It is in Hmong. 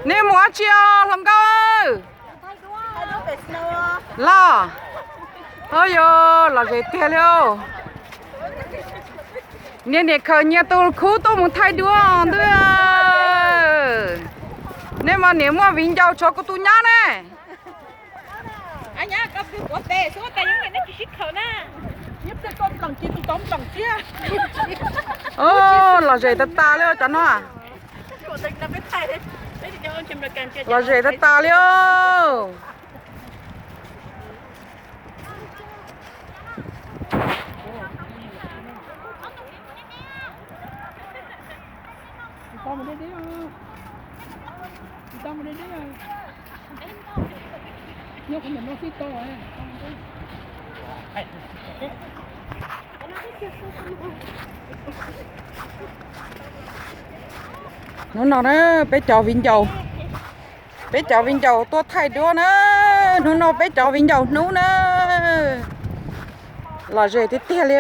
Nej mus dab tsi os hluas nkauj? Los, o yog los ze tiag li. Niag niam khaws nyias tus khub tuaj mus thaij duab ntuj. Nej mas niam muaj viv ncaus tshuav kuv tus nyab ne. Los zem tas tas li cov no. Los zem tas tas li. Hnub no na, peb cov viv ncaus, peb cov viv ncaus tuaj thaij duab na. Hnub no peb cov viv ncaus hnub na, los zem tiag tiag li.